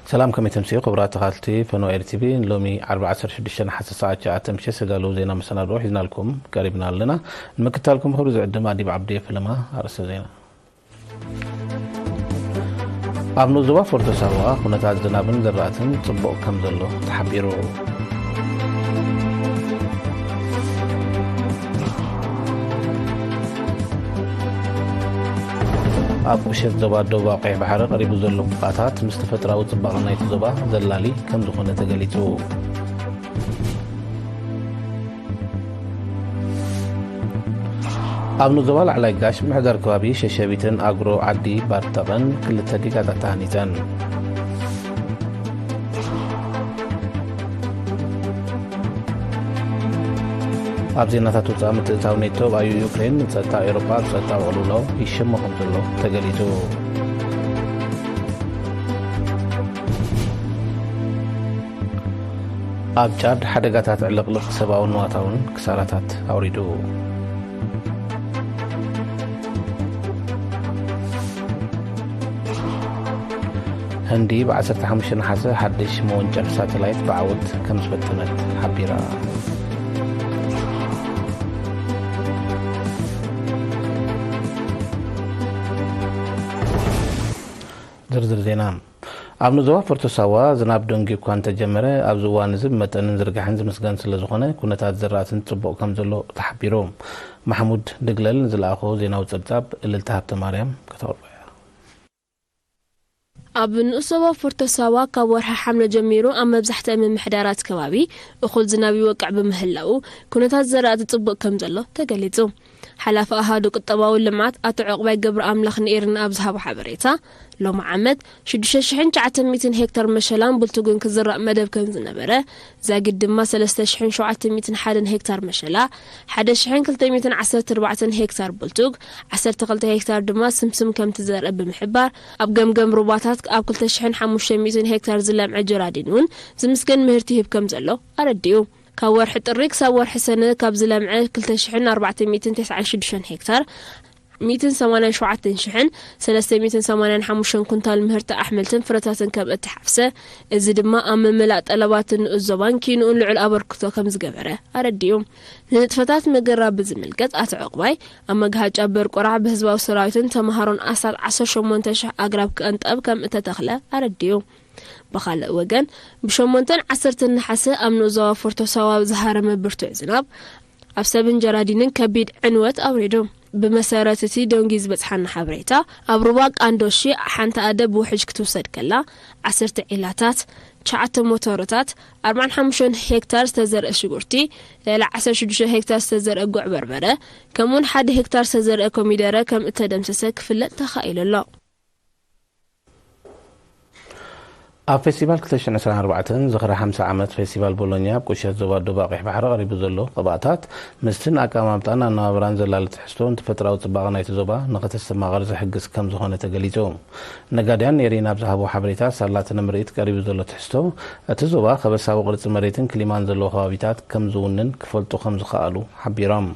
ሰላም፣ ከመይ ተምስዩ ክቡራት ተኻትልቲ ፈኖ ኤር ቲ ቪ። ሎሚ ዓርቢ ዓሰርተ ሽዱሽተ ነሓሰ ሰዓት ትሽዓተ ምሸት ዝተዳለዉ ዜና መሰናድኦ ሒዝናልኩም ቀሪብና ኣለና። ንምክትታልኩም ክብሪ ዝዕድም ኣዲብ ዓብዲ። ፈለማ ኣርእስተ ዜና። ኣብ ንኡስ ዞባ ፎርቶ ሳዋ ኩነታት ዝናብን ዝራእትን ጽቡቕ ከም ዘሎ ተሓቢሩ። ኣብ ቁሸት ዞባ ደቡብ ቀይሕ ባሕሪ ቀሪቡ ዘሎ ቁጥዓታት ምስ ተፈጥራዊ ጽባቐ ናይቲ ዞባ ዘላሊ ከም ዝኾነ ተገሊጹ። ኣብ ንኡስ ዞባ ላዕላይ ጋሽ ምሕደር ከባቢ ሸሸቢትን ኣግሮ ዓዲ ባርተቐን ክልተ ዲጋታት ተሃኒጸን። ኣብ ዜናታት ውጻእ ምትእትታው ኔቶ፣ ኣብ ዩክሬን ንጸጥታ ኤውሮጳ ኣብ ጸጥታ ቅልውላው ይሽመ ከም ዘሎ ተገሊጹ። ኣብ ጫድ ሓደጋታት ዕልቕልቕ ሰብኣውን ንዋታውን ክሳራታት ኣውሪዱ። ህንዲ ብ ዓሰርተ ሓሙሽተ ነሓሰ ሓድሽ መወንጨፊ ሳተላይት ብዓወት ከም ዝፈተነት ሓቢራ። ዝርዝር ዜና። ኣብ ንኡስ ዞባ ፎርቶ ሳዋ ዝናብ ደንጊ እኳ እንተጀመረ፣ ኣብዚ እዋን እዚ ብመጠንን ዝርጋሕን ዝምስገን ስለ ዝኾነ፣ ኩነታት ዝራእትን ጽቡቕ ከም ዘሎ ተሓቢሩ። ማሕሙድ ድግለል ንዝለኣኾ ዜናዊ ጸብጻብ እልልታ ሃብተ ማርያም ከተቕርቦ እያ። ኣብ ንኡስ ዞባ ፎርቶ ሳዋ ካብ ወርሒ ሓምለ ጀሚሩ ኣብ መብዛሕትአን ምምሕዳራት ከባቢ እኹል ዝናብ ይወቅዕ ብምህላዉ፣ ኩነታት ዘራእቲ ጽቡቕ ከም ዘሎ ተገሊጹ። ሓላፊ ኣሃዱ ቁጠባዊ ልምዓት ኣቶ ዕቑባይ ገብረ ኣምላኽ ንኤርና ኣብ ዝሃቦ ሓበሬታ፣ ሎሚ ዓመት ሽዱሽተ ሽሕን ትሽዓተ ሚእትን ሄክታር መሸላን ቡልቱግን ክዝራእ መደብ ከም ዝነበረ፣ ዛጊድ ድማ ሰለስተ ሽሕን ሸውዓተ ሚእትን ሓደን ሄክታር መሸላ፣ ሓደ ሽሕን ክልተ ሚእትን ዓሰርተ ኣርባዕተን ሄክታር ቡልቱግ፣ ዓሰርተ ክልተ ሄክታር ድማ ስምስም ከም ትዘርእ ብምሕባር፣ ኣብ ገምገም ሩባታት ኣብ ክልተ ሽሕን ሓሙሽተ ሚእትን ሄክታር ዝለምዐ ጀራዲን እውን ዝምስገን ምህርቲ ይህብ ከም ዘሎ ኣረዲኡ። ካብ ወርሒ ጥሪ ክሳብ ወርሒ ሰነ ካብ ዝለምዐ ክልተ ሽሕን ኣርባዕተ ሚእትን ተስዓን ሽዱሽተን ሄክታር፣ ሚእትን ሰማንያን ሸውዓተን ሽሕን ሰለስተ ሚእትን ሰማንያን ሓሙሽተን ኩንታል ምህርቲ ኣሕምልትን ፍረታትን ከም እተሓፍሰ፣ እዚ ድማ ኣብ ምምላእ ጠለባት ንኡስ ዞባን ኪንኡን ልዑል ኣበርክቶ ከም ዝገበረ ኣረዲኡ። ንንጥፈታት ምግራብ ብዝምልከት ኣቶ ዕቑባይ፣ ኣብ መግሃጫ በርቆራዕ ብህዝባዊ ሰራዊትን ተምሃሮን ኣስታት ዓሰርተ ሸሞንተ ሽሕ ኣግራብ ክቕንጠብ ከም እተተኽለ ኣረዲኡ። ብኻልእ ወገን፣ ብሸሞንተን ዓሰርተን ነሓሰ ኣብ ንኡስ ዞባ ፎርቶ ሳዋ ዝሃረመ ብርቱዕ ዝናብ፣ ኣብ ሰብን ጀራዲንን ከቢድ ዕንወት ኣውሪዱ። ብመሰረት እቲ ደንጊ ዝበጽሓና ሓበሬታ፣ ኣብ ሩባ ቃንዶሺ ሓንቲ ኣደ ብውሕጅ ክትውሰድ ከላ፣ ዓሰርተ ዒላታት፣ ትሽዓተ ሞቶሮታት፣ ኣርባዓን ሓሙሽተን ሄክታር ዝተዘርአ ሽጉርቲ፣ ልዕሊ ዓሰርተ ሽዱሽተ ሄክታር ዝተዘርአ ጉዕ በርበረ፣ ከምኡውን ሓደ ሄክታር ዝተዘርአ ኮሚደረ ከም እተደምሰሰ ክፍለጥ ተኻኢሉ ኣሎ። ኣብ ፌስቲቫል ክልተ ሽሕን ዕስራን ኣርባዕተን ዝኽሪ ሓምሳ ዓመት ፌስቲቫል ቦሎኛ ኣብ ቁሸት ዞባ ደቡብ ቀይሕ ባሕሪ ቀሪቡ ዘሎ ቅብኣታት፣ ምስትን ኣቀማምጣን ኣነባብራን ዘላሊ ትሕዝቶ ንተፈጥራዊ ጽባቐ ናይቲ ዞባ ንኸተስተማቕር ዝሕግዝ ከም ዝኾነ ተገሊጹ። ነጋድያን ኤሪና ኣብ ዝሃቦ ሓበሬታ፣ ሳላ እቲ ንምርኢት ቀሪቡ ዘሎ ትሕዝቶ፣ እቲ ዞባ ከበሳዊ ቅርጺ መሬትን ክሊማን ዘለዎ ከባቢታት ከም ዝውንን ክፈልጡ ከም ዝኸኣሉ ሓቢሮም።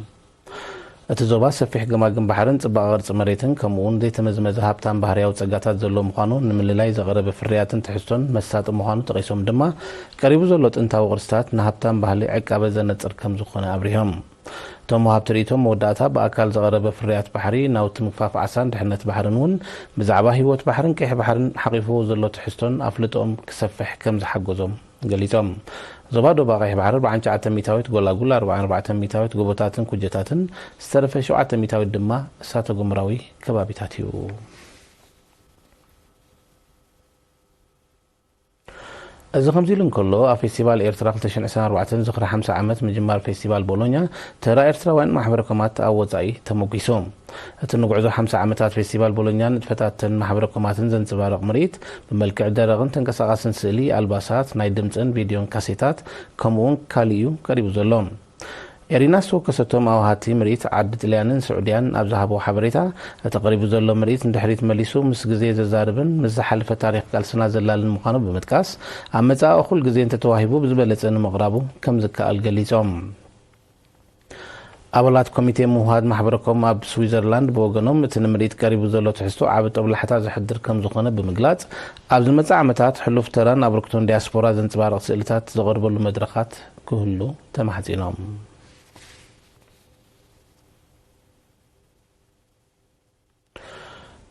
እቲ ዞባ ሰፊሕ ገማግም ባሕርን ጽባቐ ቅርጺ መሬትን፣ ከምኡ'ውን ዘይተመዝመዘ ሃብታም ባህርያዊ ጸጋታት ዘለዎ ምዃኑ፣ ንምልላይ ዘቕረበ ፍርያትን ትሕዝቶን መሳጢ ምዃኑ ጠቒሶም ድማ፣ ቀሪቡ ዘሎ ጥንታዊ ቅርስታት ንሃብታም ባህሊ ዕቃበ ዘነጽር ከም ዝኾነ ኣብሪሆም። እቶም ወሃብቲ ርእይቶ መወዳእታ ብኣካል ዘቕረበ ፍርያት ባሕሪ፣ ናውቲ ምግፋፍ ዓሳን ድሕነት ባሕርን እውን ብዛዕባ ህይወት ባሕርን ቀይሕ ባሕርን ሓቒፍዎ ዘሎ ትሕዝቶን ኣፍልጦኦም ክሰፍሕ ከም ዝሓገዞም ገሊጾም። ዞባ ዶባ ቀይሕ ባሕሪ ኣርባዓን ትሽዓተ ሚእታዊት፣ ጎላጉል ኣርባዓን ኣርባዕተን ሚእታዊት፣ ጎቦታትን ኩጀታትን ዝተረፈ ሸውዓተ ሚእታዊት ድማ እሳተ ጎመራዊ ከባቢታት እዩ። እዚ ከምዚ ኢሉ እንከሎ፣ ኣብ ፌስቲቫል ኤርትራ ክልተ ሽሕን ዕስራን ኣርባዕተን ዝኽሪ ሓምሳ ዓመት ምጅማር ፌስቲቫል ቦሎኛ፣ ተራ ኤርትራውያን ማሕበረ ኮማት ኣብ ወጻኢ ተመጒሱ። እቲ ንጉዕዞ ሓምሳ ዓመታት ፌስቲቫል ቦሎኛን ንጥፈታተን ማሕበረ ኮማትን ዘንጸባርቕ ምርኢት፣ ብመልክዕ ደረቕን ተንቀሳቓስን ስእሊ፣ ኣልባሳት፣ ናይ ድምጽን ቪድዮን ካሴታት፣ ከምኡ'ውን ካልእ እዩ ቀሪቡ ዘሎ። ኤሪና ዝተወከሰቶም ኣውሃቲ ምርኢት ዓዲ ጥልያንን ስዑድያን ኣብ ዝሃብዎ ሓበሬታ፣ እቲ ቀሪቡ ዘሎ ምርኢት ንድሕሪት መሊሱ ምስ ግዜ ዘዛርብን ምስ ዝሓለፈ ታሪኽ ቃልስና ዘላልን ምዃኑ ብምጥቃስ፣ ኣብ መጻኢ እኹል ግዜ እንተተዋሂቡ ብዝበለጸ ንምቕራቡ ከም ዝከኣል ገሊጾም። ኣባላት ኮሚቴ ምውሃድ ማሕበረኮም ኣብ ስዊዘርላንድ ብወገኖም፣ እቲ ንምርኢት ቀሪቡ ዘሎ ትሕዝቶ ዓቢ ጦብላሕታ ዘሕድር ከም ዝኾነ ብምግላጽ፣ ኣብ ዝመጽእ ዓመታት ሕሉፍ ተራን ኣበርክቶን ዲያስፖራ ዘንጸባርቕ ስእልታት ዝቐርበሉ መድረኻት ክህሉ ተማሕጺኖም።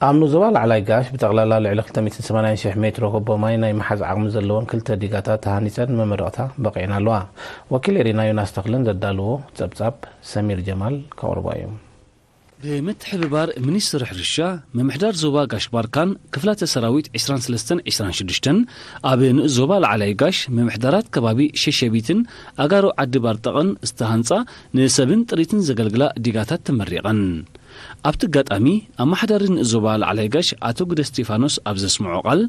ኣብ ኑዞባ ላዕላይ ጋሽ ብጠቕላላ ልዕሊ ክልተ ሚእትን ሰማንያን ሽሕ ሜትሮ ኩቦ ማይ ናይ ምሓዝ ዓቕሚ ዘለወን ክልተ ዲጋታት ተሃኒጸን ንመመረቕታ በቒዐን ኣለዋ። ወኪል ኤሪና ዮናስ ተኽለን ዘዳለዎ ጸብጻብ ሰሚር ጀማል ከቕርቦ እዩ። ብምትሕብባር ሚኒስትሪ ሕርሻ፣ ምምሕዳር ዞባ ጋሽ ባርካን ክፍላተ ሰራዊት ዕስራን ሰለስተን ዕስራን ሽዱሽተን ኣብ ንኡስ ዞባ ላዕላይ ጋሽ ምምሕዳራት ከባቢ ሸሸቢትን ኣጋሮ ዓዲ ባርጠቕን ዝተሃንጻ ንሰብን ጥሪትን ዘገልግላ ዲጋታት ተመሪቐን። ኣብቲ ኣጋጣሚ፣ ኣመሓዳሪ ንኡስ ዞባ ላዕላይ ጋሽ ኣቶ ግደ እስቴፋኖስ ኣብ ዘስምዖ ቃል፣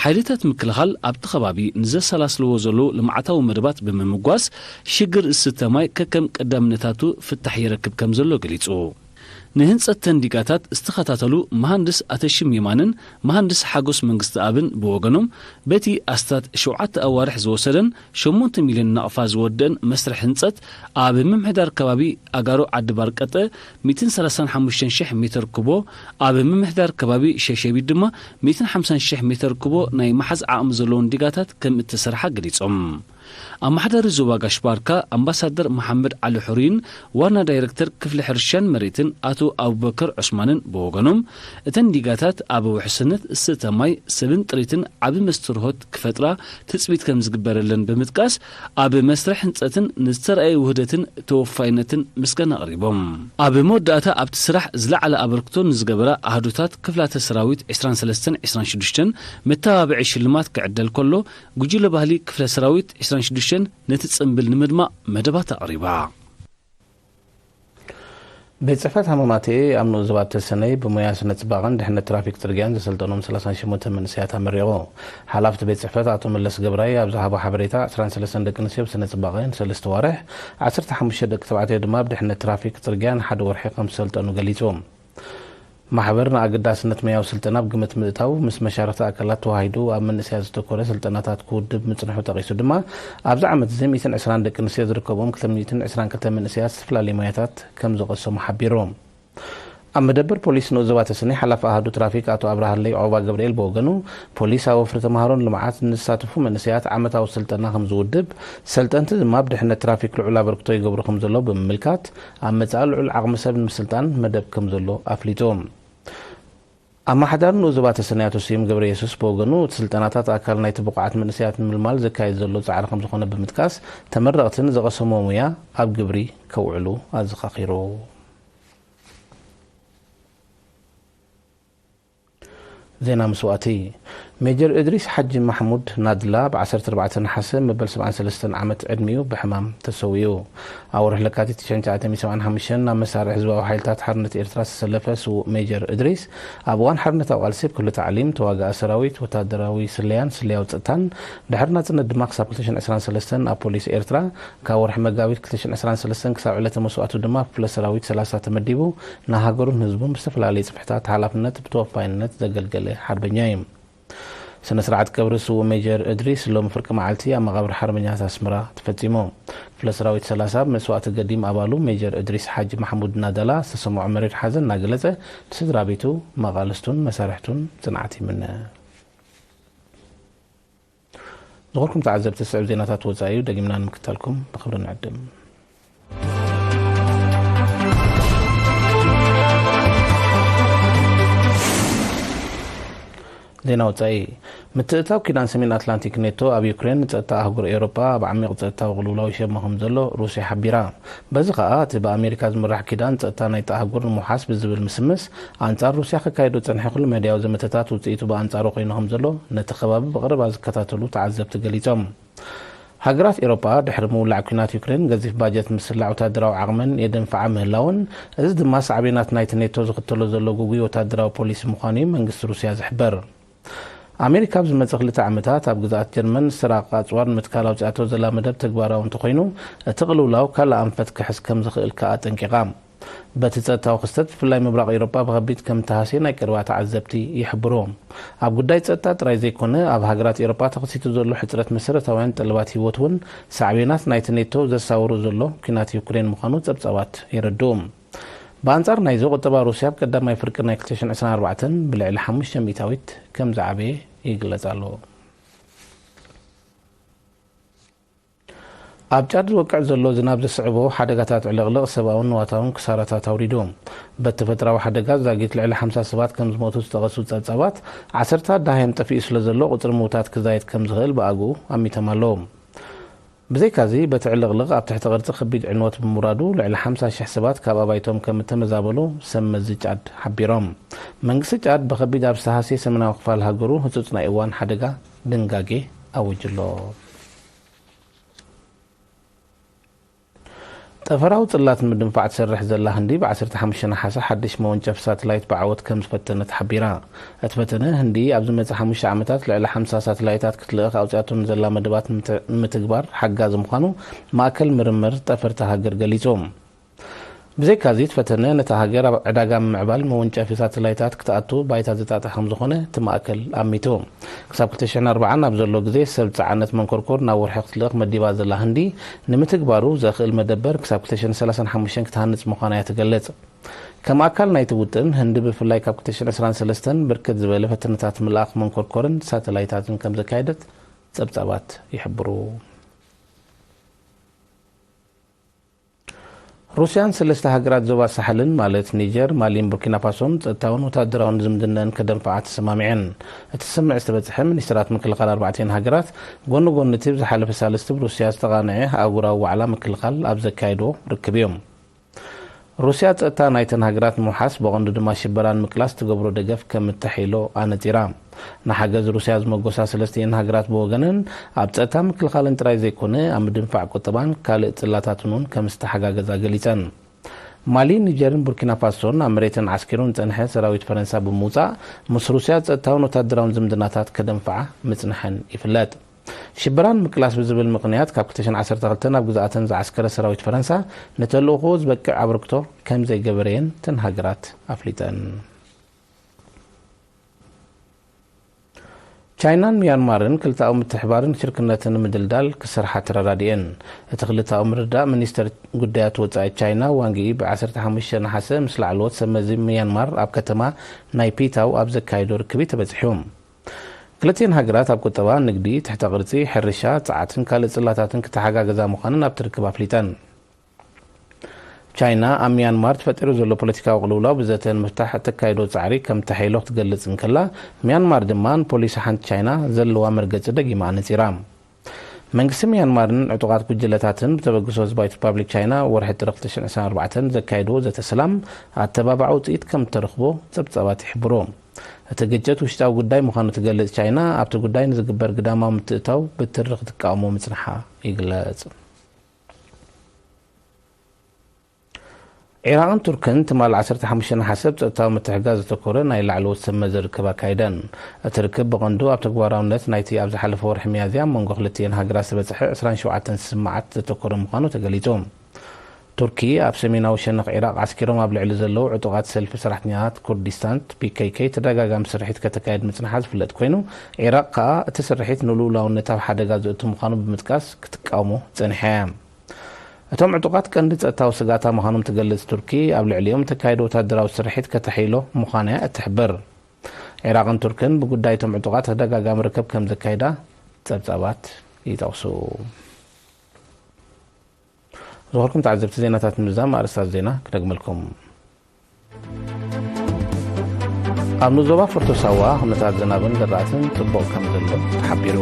ሓይልታት ምክልኻል ኣብቲ ከባቢ ንዘሰላስልዎ ዘለዉ ልምዓታዊ መደባት ብምምጓስ፣ ሽግር ዝስተ ማይ ከከም ቀዳምነታቱ ፍታሕ ይረክብ ከም ዘሎ ገሊጹ። ንህንጸት ተን ዲጋታት ዝተኸታተሉ መሃንድስ ኣተሽም የማንን መሃንድስ ሓጎስ መንግስትኣብን ብወገኖም፣ በቲ ኣስታት ሸውዓተ ኣዋርሕ ዝወሰደን ሸሞንተ ሚልዮን ናቕፋ ዝወደን መስርሕ ህንጸት፣ ኣብ ምምሕዳር ከባቢ ኣጋሮ ዓዲ ባርቀጠ ሚእትን ሰላሳን ሓሙሽተን ሽሕ ሜተር ኩቦ፣ ኣብ ምምሕዳር ከባቢ ሸሸቢት ድማ ሚእትን ሓምሳን ሽሕ ሜተር ኩቦ ናይ ምሓዝ ዓቕሚ ዘለዎን ዲጋታት ከም እተሰርሓ ገሊጾም። ኣመሓዳሪ ዞባ ጋሽ ባርካ ኣምባሳደር መሓመድ ዓሊ ሑሪን ዋና ዳይረክተር ክፍሊ ሕርሻን መሬትን ኣቶ ኣቡበከር ዑስማንን ብወገኖም፣ እተን ዲጋታት ኣብ ውሕስነት ዝስተ ማይ፣ ሰብን ጥሪትን ዓቢ መስተርሆት ክፈጥራ ትጽቢት ከም ዝግበረለን ብምጥቃስ፣ ኣብ መስርሕ ህንጸትን ንዝተራእየ ውህደትን ተወፋይነትን ምስጋና ኣቕሪቦም። ኣብ መወዳእታ ኣብቲ ስራሕ ዝለዓለ ኣበርክቶ ንዝገበራ ኣሃዱታት ክፍላተ ሰራዊት ዕስራን ሰለስተን ዕስራን ሽዱሽተን መተባብዒ ሽልማት ክዕደል ከሎ፣ ጉጅለ ባህሊ ክፍለ ሰራዊት ዕስራን ሽዱሽተን ነቲ ጽምብል ንምድማቕ መደባት ኣቕሪባ። ቤት ጽሕፈት ሃመማተኤ ኣብ ንኡስ ዞባ ተሰነይ ብሞያ ስነ ጽባቐን ድሕነት ትራፊክ ጽርግያን ዘሰልጠኖም ሰላሳን ሸሞንተ መንእሰያት ኣመሪቑ። ሓላፊ እቲ ቤት ጽሕፈት ኣቶ መለስ ገብራይ ኣብ ዝሃቦ ሓበሬታ፣ ዕስራን ሰለስተን ደቂ ኣንስትዮ ብስነ ጽባቐ ንሰለስተ ዋርሕ፣ ዓሰርተ ሓሙሽተ ደቂ ተባዕትዮ ድማ ብድሕነት ትራፊክ ጽርግያ ንሓደ ወርሒ ከም ዝሰልጠኑ ገሊጹ። ማሕበር ንኣገዳስነት ሞያዊ ስልጠና ኣብ ግምት ምእታው፣ ምስ መሻርኽቲ ኣካላት ተዋሂዱ ኣብ መንእሰያት ዘተኮረ ስልጠናታት ክውድብ ምጽንሑ ጠቒሱ ድማ፣ ኣብዚ ዓመት እዚ ሚእትን ዕስራን ደቂ ኣንስትዮ ዝርከብኦም ክልተ ሚእትን ዕስራን ክልተ መንእሰያት ዝተፈላለየ ሞያታት ከም ዝቐሰሙ ሓቢሩ። ኣብ መደበር ፖሊስ ንኡስ ዞባ ተሰነይ ሓላፊ ኣሃዱ ትራፊክ ኣቶ ኣብርሃለይ ዖባ ገብርኤል ብወገኑ፣ ፖሊስ ኣብ ወፍሪ ተምሃሮን ልምዓት ንዝሳተፉ መንእሰያት ዓመታዊ ስልጠና ከም ዝውድብ፣ ሰልጠንቲ ድማ ኣብ ድሕነት ትራፊክ ልዑል ኣበርክቶ ይገብሩ ከም ዘለዉ ብምምልካት፣ ኣብ መጻኢ ልዑል ዓቕሚ ሰብ ንምስልጣን መደብ ከም ዘሎ ኣፍሊጡ። ኣመሓዳሪ ንኡስ ዞባ ተሰነይ ኣቶ ስዩም ገብረየሱስ ብወገኑ፣ እቲ ስልጠናታት ኣካል ናይቲ ብቑዓት መንእሰያት ንምልማል ዘካየድ ዘሎ ጻዕሪ ከም ዝኾነ ብምጥቃስ፣ ተመረቕቲ ንዝቐሰምዎ ሙያ ኣብ ግብሪ ከውዕሉ ኣዘኻኺሩ። ዜና መስዋእቲ። ሜጀር እድሪስ ሓጂ ማሕሙድ ናድላ፣ ብ ዓሰርተ ኣርባዕተ ነሓሰ መበል ሰብዓን ሰለስተን ዓመት ዕድሚኡ ብሕማም ተሰዊኡ። ኣብ ወርሒ ለካቲት ሽሕን ትሽዓተ ሚእትን ሰብዓን ሓሙሽተን ናብ መሳርዕ ህዝባዊ ሓይልታት ሓርነት ኤርትራ ዝተሰለፈ ስዉእ ሜጀር እድሪስ፣ ኣብ እዋን ሓርነታዊ ቃልሲ ኣብ ክፍሊ ታዕሊም፣ ተዋጋኢ ሰራዊት፣ ወታደራዊ ስለያን ስለያዊ ጸጥታን፣ ድሕሪ ናጽነት ድማ ክሳብ ክልተ ሽሕን ዕስራን ሰለስተን ኣብ ፖሊስ ኤርትራ፣ ካብ ወርሒ መጋቢት ክልተ ሽሕን ዕስራን ሰለስተን ክሳብ ዕለተ መስዋእቱ ድማ ኣብ ክፍለ ሰራዊት ሰላሳ ተመዲቡ፣ ንሃገሩን ህዝቡን ብዝተፈላለየ ጽፍሕታት ሓላፍነት ብተወፋይነት ዘገልገለ ሓርበኛ እዩ። ስነ ስርዓት ቀብሪ ስዉእ ሜጀር እድሪስ ሎሚ ፍርቂ መዓልቲ ኣብ መቓብር ሓርበኛታት ኣስመራ ተፈጺሙ። ክፍለ ሰራዊት ሰላሳ ብመስዋእቲ ገዲም ኣባሉ ሜጀር እድሪስ ሓጂ ማሕሙድ ናዳላ ዝተሰምዖ መሪር ሓዘን እናገለጸ፣ ንስድራ ቤቱ፣ መቓልስቱን መሳርሕቱን ጽንዓት ይምነ። ዝኸበርኩም ተዓዘብቲ፣ ዝስዕብ ዜናታት ወጻኢ እዩ፣ ደጊምና ንምክታልኩም ብኽብሪ ንዕድም። ዜና ወጻኢ። ምትእትታው ኪዳን ሰሜን ኣትላንቲክ ኔቶ ኣብ ዩክሬን ንጸጥታ ኣህጉር ኤውሮጳ ኣብ ዓሚቕ ጸጥታዊ ቅልውላው ይሸሞ ከም ዘሎ ሩስያ ሓቢራ። በዚ ኸኣ፣ እቲ ብኣሜሪካ ዝምራሕ ኪዳን ጸጥታ ናይቲ ኣህጉር ንምውሓስ ብዝብል ምስምስ፣ ኣንጻር ሩስያ ክካየዱ ዝጸንሐ ኩሉ መዳያዊ ዘመተታት ውጽኢቱ ብኣንጻሩ ኮይኑ ከም ዘሎ፣ ነቲ ከባቢ ብቐረባ ዝከታተሉ ተዓዘብቲ ገሊጾም። ሃገራት ኤውሮጳ፣ ድሕሪ ምውላዕ ኲናት ዩክሬን፣ ገዚፍ ባጀት ምስላዕ ወታደራዊ ዓቕመን የደንፍዓ ምህላውን፣ እዚ ድማ ሳዕቤናት ናይቲ ኔቶ ዝኽተሎ ዘሎ ግጉይ ወታደራዊ ፖሊሲ ምዃኑ እዩ መንግስቲ ሩስያ ዝሕበር። ኣሜሪካ ኣብ ዝመጽእ ክልተ ዓመታት ኣብ ግዝኣት ጀርመን ዝተራቐቐ ኣጽዋር ንምትካል ኣውጺኣቶ ዘላ መደብ ተግባራዊ እንተኾይኑ፣ እቲ ቅልውላው ካልእ ኣንፈት ክሕዝ ከም ዝኽእል ከኣ ኣጠንቂቓ። በቲ ጸጥታዊ ክስተት ብፍላይ ምብራቕ ኤውሮጳ ብኸቢድ ከም ተሃስየ ናይ ቀረባ ተዓዘብቲ ይሕብሩ። ኣብ ጉዳይ ጸጥታ ጥራይ ዘይኮነ ኣብ ሃገራት ኤውሮጳ ተኸሲቱ ዘሎ ሕጽረት መሰረታውያን ጠለባት ህይወት እውን ሳዕቤናት ናይቲ ኔቶ ዘሳውሩ ዘሎ ኲናት ዩክሬን ምዃኑ ጸብጻባት የረድኡ። ብኣንጻር ናይዚ ቁጠባ ሩስያ ኣብ ቀዳማይ ፍርቂ ናይ ክልተ ሽሕን ዕስራን ኣርባዕተን ብልዕሊ ሓሙሽተ ሚእታዊት ከም ዝዓበየ ይግለጽ ኣሎ። ኣብ ጫድ ዝወቅዕ ዘሎ ዝናብ ዘስዕቦ ሓደጋታት ዕልቕልቕ ሰብኣውን ንዋታውን ክሳራታት ኣውሪዱ። በቲ ተፈጥራዊ ሓደጋ ዛጊት ልዕሊ ሓምሳ ሰባት ከም ዝሞቱ ዝጠቐሱ ጸብጻባት፣ ዓሰርታት ደሃዮም ጠፊኡ ስለ ዘሎ ቁጽሪ ምውታት ክዛየድ ከም ዝኽእል ብኣግኡ ኣሚቶም ኣለዉ። ብዘይካዚ በቲ ዕልቕልቕ ኣብ ትሕቲ ቅርጺ ከቢድ ዕንወት ብምውራዱ ልዕሊ ሓምሳ ሽሕ ሰባት ካብ ኣባይቶም ከም እተመዛበሉ ሰብ መዚ ጫድ ሓቢሮም። መንግስቲ ጫድ ብኸቢድ ኣብ ዝተሃስየ ሰሜናዊ ክፋል ሃገሩ ህጹጽ ናይ እዋን ሓደጋ ድንጋጌ ኣዊጁ ኣሎ። ጠፈራዊ ጽላት ንምድንፋዕ ትሰርሕ ዘላ ህንዲ ብ ዓሰርተ ሓሙሽተ ነሓሰ ሓድሽ መወንጨፊ ሳተላይት ብዓወት ከም ዝፈተነት ሓቢራ። እቲ ፈተነ ህንዲ ኣብ ዝመጽእ ሓሙሽተ ዓመታት ልዕሊ ሓምሳ ሳተላይታት ክትልእኽ ኣውጺኣቶ ንዘላ መደባት ንምት- ንምትግባር ሓጋዚ ምዃኑ ማእከል ምርምር ጠፈርቲ ሃገር ገሊጹ። ብዘይካዚ እቲ ፈተነ ነታ ሃገር ኣብ ዕዳጋ ምምዕባል መወንጨፊ ሳተላይታት ክትኣቱ ባይታ ዘጣጥሕ ከም ዝኾነ እቲ ማእከል ኣሚቱ። ክሳብ ክልተ ሽሕን ኣርባዓን ኣብ ዘሎ ግዜ ሰብ ጸዓነት መንኮርኮር ናብ ወርሒ ክትልእኽ መዲባ ዘላ ህንዲ ንምትግባሩ ዘኽእል መደበር ክሳብ ክልተ ሽሕን ሰላሳን ሓሙሽተን ክትሃንጽ ምዃና እያ ትገልጽ። ከም ኣካል ናይቲ ውጥን ህንዲ ብፍላይ ካብ ክልተ ሽሕን ዕስራን ሰለስተን ብርክት ዝበለ ፈተነታት ምልኣኽ መንኮርኮርን ሳተላይታትን ከም ዘካየደት ጸብጻባት ይሕብሩ። ሩስያን ሰለስተ ሃገራት ዞባ ሳሕልን ማለት ኒጀር፣ ማሊን ቡርኪና ፋሶን ጸጥታውን ወታደራውን ዝምድነን ከደንፍዓ ተሰማሚዐን። እቲ ስምምዕ ዝተበጽሐ ሚኒስትራት ምክልኻል ኣርባዕቲኤን ሃገራት ጎኒ ጎኒ እቲ ብዝሓለፈ ሳልስቲ ብሩስያ ዝተቓንዐ ኣህጉራዊ ዋዕላ ምክልኻል ኣብ ዘካየድዎ ርክብ እዩ። ሩስያ ጸጥታ ናይተን ሃገራት ንምውሓስ ብቐንዱ ድማ ሽበራን ምቅላስ ትገብሮ ደገፍ ከም እተሐይሎ ኣነጺራ። ንሓገዝ ሩስያ ዝመጎሳ ሰለስቲኤን ሃገራት ብወገነን ኣብ ጸጥታ ምክልኻልን ጥራይ ዘይኮነ ኣብ ምድንፋዕ ቁጠባን ካልእ ጽላታትን እውን ከም ዝተሓጋገዛ ገሊጸን። ማሊ፣ ኒጀርን ቡርኪና ፋሶን ኣብ መሬተን ዓስኪሩ ንጸንሐ ሰራዊት ፈረንሳ ብምውጻእ ምስ ሩስያ ጸጥታውን ወታደራውን ዝምድናታት ከደንፍዓ ምጽንሐን ይፍለጥ። ሽበራን ምቅላስ ብዝብል ምኽንያት ካብ ክልተ ሽሕን ዓሰርተ ክልተን ኣብ ግዝኣተን ዝዓስከረ ሰራዊት ፈረንሳ ንተልእኾኡ ዝበቅዕ ኣበርክቶ ከም ዘይገበረየን እተን ሃገራት ኣፍሊጠን። ቻይናን ሚያንማርን ክልተኣዊ ምትሕባርን ሽርክነትን ንምድልዳል ክሰርሓ ተረዳዲኤን። እቲ ክልተኣዊ ምርድዳእ ሚኒስተር ጉዳያት ወጻኢ ቻይና ዋንግ ዪ ብ ዓሰርተ ሓሙሽተ ነሓሰ ምስ ላዕለዎት ሰብ መዚ ሚያንማር ኣብ ከተማ ናይ ፒታው ኣብ ዘካየዶ ርክብ እዩ ተበጺሑ። ክልቲኤን ሃገራት ኣብ ቁጠባ፣ ንግዲ፣ ትሕተ ቅርጺ፣ ሕርሻ፣ ጸዓትን ካልእ ጽላታትን ክተሓጋገዛ ምዃነን ኣብቲ ርክብ ኣፍሊጠን። ቻይና ኣብ ሚያንማር ተፈጢሩ ዘሎ ፖለቲካዊ ቅልውላው ብዘተ ንምፍታሕ እተካይዶ ጻዕሪ ከም ተሐይሎ ክትገልጽ እንከላ፣ ሚያንማር ድማ ንፖሊሲ ሓንቲ ቻይና ዘለዋ መርገጺ ደጊማ ኣነጺራ። መንግስቲ ሚያንማርን ዕጡቓት ጉጅለታትን ብተበግሶ ህዝባዊት ሪፓብሊክ ቻይና ወርሒ ጥሪ ክልተ ሽሕን ዕስራን ኣርባዕተን ዘካየድዎ ዘተ ሰላም ኣተባባዒ ውጽኢት ከም እተረኽቦ ጸብጻባት ይሕብሩ። እቲ ግጭት ውሽጣዊ ጉዳይ ምዃኑ ትገልጽ ቻይና፣ ኣብቲ ጉዳይ ንዝግበር ግዳማዊ ምትእትታው ብትሪ ክትቃወሞ ምጽንሓ ይግለጽ። ዒራቕን ቱርክን ትማል ዓሰርተ ሓሙሽተ ነሓሰ ኣብ ጸጥታዊ ምትሕግጋዝ ዘተኮረ ናይ ላዕለዎት ሰብ መዚ ርክብ ኣካይደን። እቲ ርክብ ብቐንዱ ኣብ ተግባራውነት ናይቲ ኣብ ዝሓለፈ ወርሒ ሚያዝያ ኣብ መንጎ ክልቲኤን ሃገራት ዝበጽሐ ዕስራን ሸውዓተን ስምምዓት ዘተኮረ ምዃኑ ተገሊጹ። ቱርኪ ኣብ ሰሜናዊ ሸነኽ ዒራቕ ዓስኪሮም ኣብ ልዕሊ ዘለዉ ዕጡቓት ሰልፊ ሰራሕተኛታት ኩርዲስታን፣ ፒ ኬ ኬ፣ ተደጋጋሚ ስርሒት ከተካይድ ምጽንሓ ዝፍለጥ ኮይኑ፣ ዒራቕ ከኣ እቲ ስርሒት ንልኡላውነት ኣብ ሓደጋ ዘእቱ ምዃኑ ብምጥቃስ ክትቃወሞ ጸኒሓ እያ። እቶም ዕጡቓት ቀንዲ ጸጥታዊ ስግኣታ ምዃኖም ትገልጽ ቱርኪ፣ ኣብ ልዕሊኦም እተካየደ ወታደራዊ ስርሒት ከተሐይሎ ምዃና እያ እትሕብር። ዒራቕን ቱርክን ብጉዳይ እቶም ዕጡቓት ተደጋጋሚ ርክብ ከም ዘካይዳ ጸብጻባት ይጠቕሱ። ዝኸርኩም ተዓዘብቲ ዜናታት ንምዛም ኣርእስታት ዜና ክደግመልኩም። ኣብ ንዞባ ፎርቶ ሳዋ ኩነታት ዝናብን ዝራእትን ጽቡቕ ከም ዘሎ ተሓቢሩ።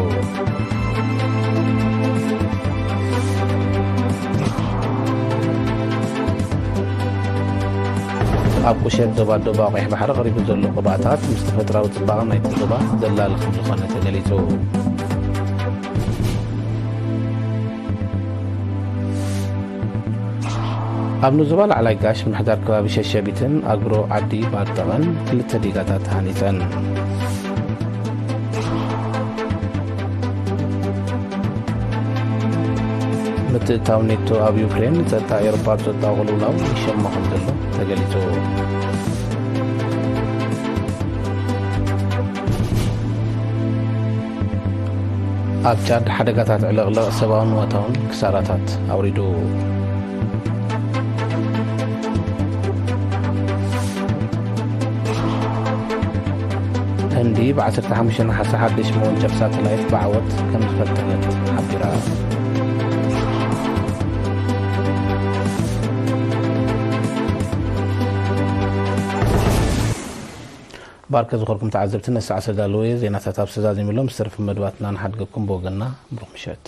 ኣብ ቁሸት ዞባ ደቡብ ቀይሕ ባሕሪ ቀሪቡ ዘሎ ቅብኣታት ምስ ተፈጥራዊ ጽባቐ ናይቲ ዞባ ዘላሊ ከም ዝኾነ ተገሊጹ። ኣብ ንዞባ ላዕላይ ጋሽ ምሕዳር ከባቢ ሸሸቢትን ኣግሮ ዓዲ ባርጠቐን ክልተ ዲጋታት ተሃኒጸን። ምትእትታው ኔቶ ኣብ ዩክሬን ንጸጥታ ኤውሮፓ ኣብ ጸጥታዊ ቅልውላው ይሸሞ ከም ዘሎ ተገሊጹ። ኣብ ጫድ ሓደጋታት ዕልቕልቕ ሰብኣውን ንዋታውን ክሳራታት ኣውሪዱ። ህንዲ ብ15 ነሓሰ ሓድሽ መወንጨፍ ሳተላይት ብዓወት ከም ዝፈተነት ሓቢራ። ባርከ ዝኾርኩም ተዓዘብቲ፣ ነሰዓ ዝተዳለወ ዜናታት ኣብ ዝተዛዘመሎም ዝተረፉ መድባትና ንሓድገኩም። ብወገንና ብሩኽ ምሸት።